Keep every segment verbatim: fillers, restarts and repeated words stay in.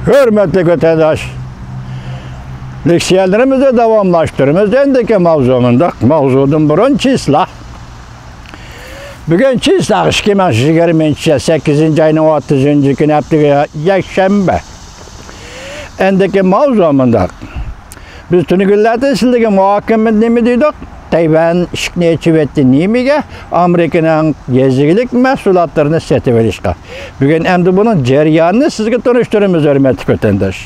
ھۆرمەتلىك ۋەتەنداش، لېكسىيەلىرىمىزنى داۋاملاشتۇرىمىز. ئەمدىكى ماۋزۇ مۇنداق، ماۋزۇدىن بۇرۇن چىسلا. بۈگۈن چىسلا ئىككى مىڭ يىگىرمىنچى يىل سەككىزىنچى ئاينىڭ ئوتتۇزىنچى كۈنى، ھەپتىگە يەكشەنبە. ئەمدىكى ماۋزۇ مۇنداق. بىز تۈنۈگۈنلەردىن سىلەرگە مۇھاكىمىدە نېمە دېدۇق؟ تەيۋەن ئىشىكنى ئېچىۋەتتى. نېمىگە؟ ئامېرىكىنىڭ يېزا ئىگىلىك مەھسۇلاتلىرىنى سېتىۋېلىشقا. بۈگۈن ئەمدى بۇنىڭ جەريانىنى سىزگە تونۇشتۇرىمىز، ھۆرمەتلىك ۋەتەنداش.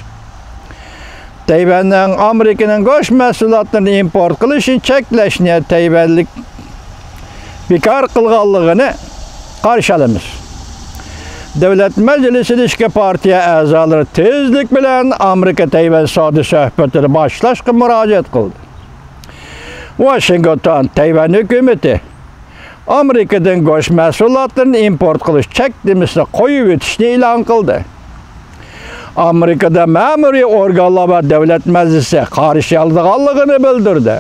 تەيۋەننىڭ ئامېرىكىنىڭ گۆش مەھسۇلاتلىرىنى ئىمپورت قىلىشىنى چەكلەشنى تەيۋەنلىك بىكار قىلغانلىقىنى قارشى ئالىمىز. دۆلەت مەجلىسىدە ئىككى پارتىيە ئەزالىرى تېزلىك بىلەن ئامېرىكا تەيۋەن سودا سۆھبىتىنى باشلاشقا مۇراجىئەت قىلدى. ۋاشىنگتون، تەيۋەن ھۆكۈمىتى ئامېرىكىدىن گۆش مەھسۇلاتلىرىنى ئىمپورت قىلىش چەكلىمىسىنى قويۇۋېتىشنى ئېلان قىلدى. ئامېرىكىدا مەمۇرىي ئورگانلار ۋە دۆلەت مەجلىسى قارشى ئالىدىغانلىقىنى بىلدۈردى.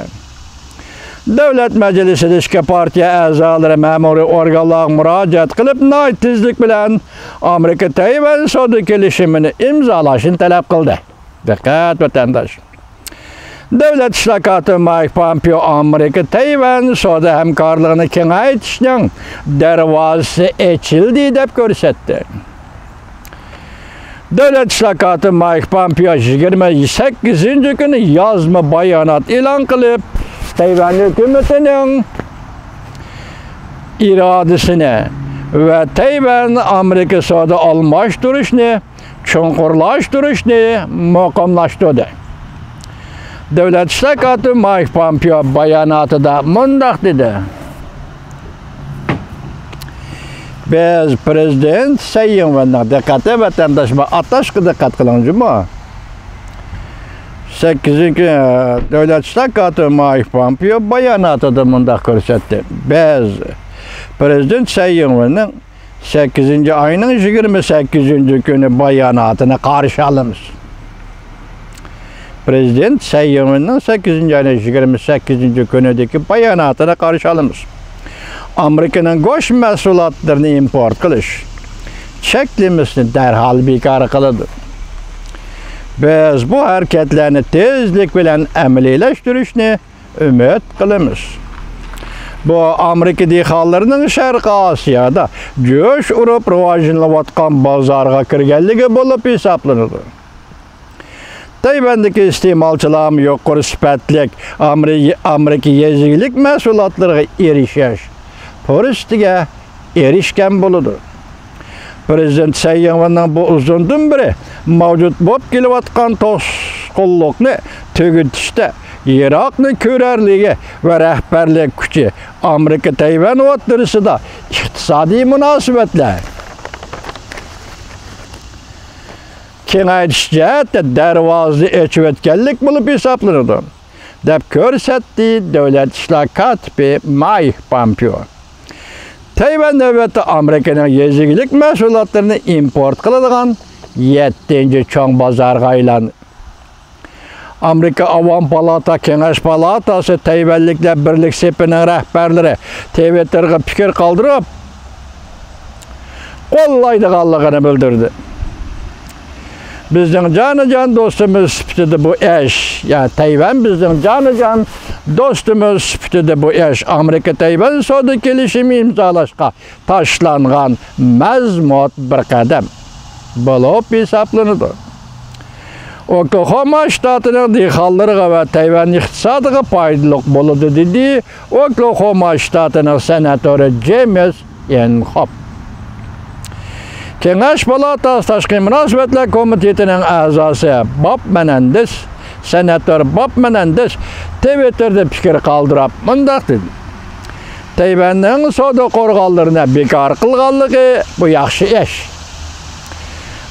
دۆلەت مەجلىسىدە ئىككى پارتىيە ئەزالىرى مەمۇرىي ئورگانلارغا مۇراجىئەت قىلىپ، ناھايىتى تېزلىك بىلەن ئامېرىكا تەيۋەن سودا كېلىشىمىنى ئىمزالاشنى تەلەپ قىلدى. دىققەت، ۋەتەنداش! دۆلەت ئىشلار كاتىپى مايك پامپېئو ئامېرىكا تەيۋەن سودا ھەمكارلىقىنى كېڭەيتىشنىڭ دەرۋازىسى ئېچىلدى دەپ كۆرسەتتى. دۆلەت ئىشلار كاتىپى مايك پامپېئو يىگىرمە سەككىزىنچى كۈنى يازما بايانات ئېلان قىلىپ، تەيۋەن ھۆكۈمىتىنىڭ ئىرادىسىنى ۋە تەيۋەن ئامېرىكا سودا ئالماشتۇرۇشنى چوڭقۇرلاشتۇرۇشنى مۇقىملاشتۇردى. دۆلەت ئىشلار كاتىپى مايك پامپېئو باياناتىدا مۇنداق دېدى: بىز پىرېزىدېنت سەي يىڭۋېننىڭ، دىققەت، ۋەتەنداشلار، ئاتاشقا دىققەت قىلىڭ جۇمۇ. سەككىزىنچى، دۆلەت ئىشلار كاتىپى مايك پامپېئو باياناتىدا مۇنداق كۆرسەتتى: بىز پىرېزىدېنت سەي يىڭۋېننىڭ سەككىزىنچى ئاينىڭ يىگىرمە سەككىزىنچى كۈنى باياناتىنى قارشى ئالىمىز. پىرېزىدېنت سەي يىڭۋېننىڭ سەككىزىنچى ئاينىڭ يىگىرمە سەككىزىنچى كۈنىدىكى باياناتىنى قارشى ئالىمىز. ئامېرىكىنىڭ گۆش مەھسۇلاتلىرىنى ئىمپورت قىلىش چەكلىمىسىنى دەرھال بىكار قىلىدۇ. بىز بۇ ھەرىكەتلەرنى تېزلىك بىلەن ئەمەلىيلەشتۈرۈشنى ئۈمىد قىلىمىز. بۇ ئامېرىكا دېھقانلىرىنىڭ شەرقىي ئاسىيادا جۆش ئۇرۇپ راۋاجلىنىۋاتقان بازارغا كىرگەنلىكى بولۇپ ھېسابلىنىدۇ. تەيۋەندىكى ئىستېمالچىلارمۇ يۇقىرى سۈپەتلىك ئامېرى-، ئامېرىكا يېزا ئىگىلىك مەھسۇلاتلىرىغا ئېرىشىش پۇرسىتىگە ئېرىشكەن بولىدۇ. پىرېزىدېنت سەي يىڭۋېننىڭ بۇ ئۇزۇندىن بېرى مەۋجۇت بولۇپ كېلىۋاتقان توسقۇنلۇقنى تۈگىتىشتە يىراقنى كۆرەرلىكى ۋە رەھبەرلىك كۈچى ئامېرىكا تەيۋەن ئوتتۇرىسىدا ئىقتىسادىي مۇناسىۋەتلەر كېڭەيتىش جەھەتتە دەرۋازىنى ئېچىۋەتكەنلىك بولۇپ ھېسابلىنىدۇ، دەپ كۆرسەتتى دۆلەت ئىشلار كاتىپى مايك پامپېئو. تەيۋەن نۆۋەتتە ئامېرىكىنىڭ يېزا ئىگىلىك مەھسۇلاتلىرىنى ئىمپورت قىلىدىغان يەتتىنچى چوڭ بازارغا ئايلاندى. ئامېرىكا ئاۋام پالاتا كېڭەش پالاتاسى تەيۋەنلىكلەر بىرلىك سېپىنىڭ رەھبەرلىرى تىۋىتتېرغا پىكىر قالدۇرۇپ، قوللايدىغانلىقىنى بىلدۈردى. بىزنىڭ جانىجان دوستىمىز سۈپىتىدە بۇ ئىش، يا تەيۋەن بىزنىڭ جانىجان دوستىمىز سۈپىتىدە بۇ ئىش ئامېرىكا تەيۋەن سودا كېلىشىمى ئىمزالاشقا تاشلانغان مەزمۇت بىر قەدەم بولۇپ ھېسابلىنىدۇ. ئوكلاخوما شتاتىنىڭ دېھقانلىرىغا ۋە تەيۋەن ئىقتىسادىغا پايدىلىق بولىدۇ، دېدى ئوكلاخوما شتاتىنىڭ سېناتورى جېيمىس ئېنخوپ. كېڭەش پالاتاسى تاشقى مۇناسىۋەتلەر كومىتېتىنىڭ ئەزاسى باب مېنېندېس، سېناتور باب مېنېندېس تىۋىتتېردا پىكىر قالدۇرۇپ مۇنداق دېدى: تەيۋەننىڭ سودا قورغانلىرىنى بىكار قىلغانلىقى بۇ ياخشى ئىش.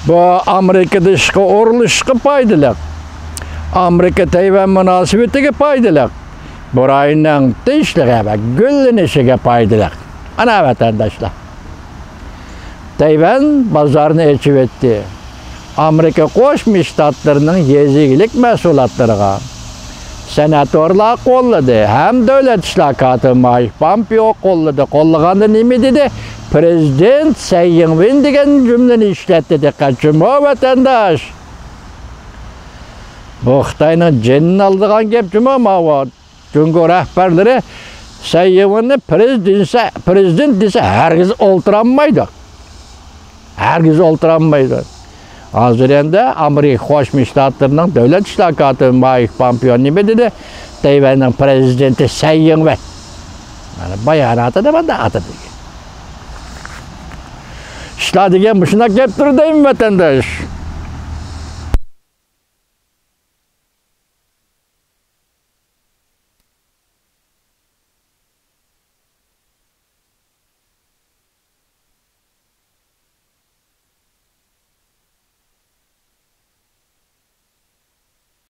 بۇ ئامېرىكىدا ئىشقا ئورۇنلىشىشقا پايدىلىق. ئامېرىكا تەيۋەن مۇناسىۋىتىگە پايدىلىق. بۇ رايوننىڭ تىنچلىقى ۋە گۈللىنىشىگە پايدىلىق. ئانا ۋەتەنداشلار، تەيۋەن بازارنى ئېچىۋەتتى. ئامېرىكا قوشما شتاتلىرىنىڭ يېزا ئىگىلىك مەھسۇلاتلىرىغا سېناتورلار قوللىدى ھەم دۆلەت ئىشلار كاتىپى مايك پامپېئو قوللىدى. قوللىغاندا نېمە دېدى؟ پىرېزىدېنت سەي يىڭۋېن دېگەن جۈملىنى ئىشلەتتى. دىققەت جۇمۇ، ۋەتەنداش! بۇ خىتاينىڭ جېنىنى ئالىدىغان گەپ جۇمۇ ماۋۇ. جۇڭگو رەھبەرلىرى سەي يىڭۋېننى پرېزىدېنت دېسە، پرېزىدېنت دېسە ھەرگىز ئولتۇرالمايدۇ. ھەرگىز ئولتۇرالمايدۇ. ھازىر ئەمدى ئامېرىكا قوشما شتاتلىرىنىڭ دۆلەت ئىشلار كاتىپى مايك پومپېئو نېمە دېدى؟ تەيۋەننىڭ پرېزىدېنتى سەي يىڭۋېن. مانا باياناتىدا مۇنداق ئاتىدى. ئىشلار دېگەن مۇشۇنداق گەپتۇر دەيمەن، ۋەتەنداش.